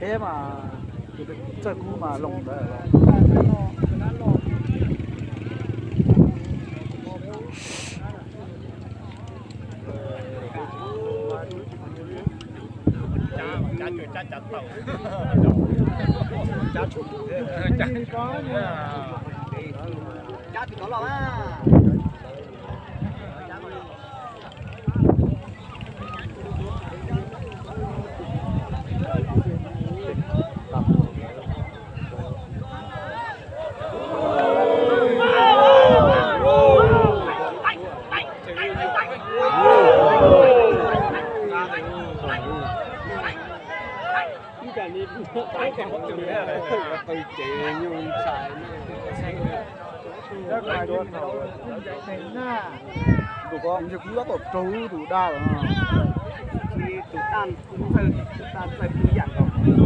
Peb mas txawj kub mas loo ntawd. Tus ko kuv tab tom raug tus daj los. Tus daj, tus daj txawj kub yam nkaus.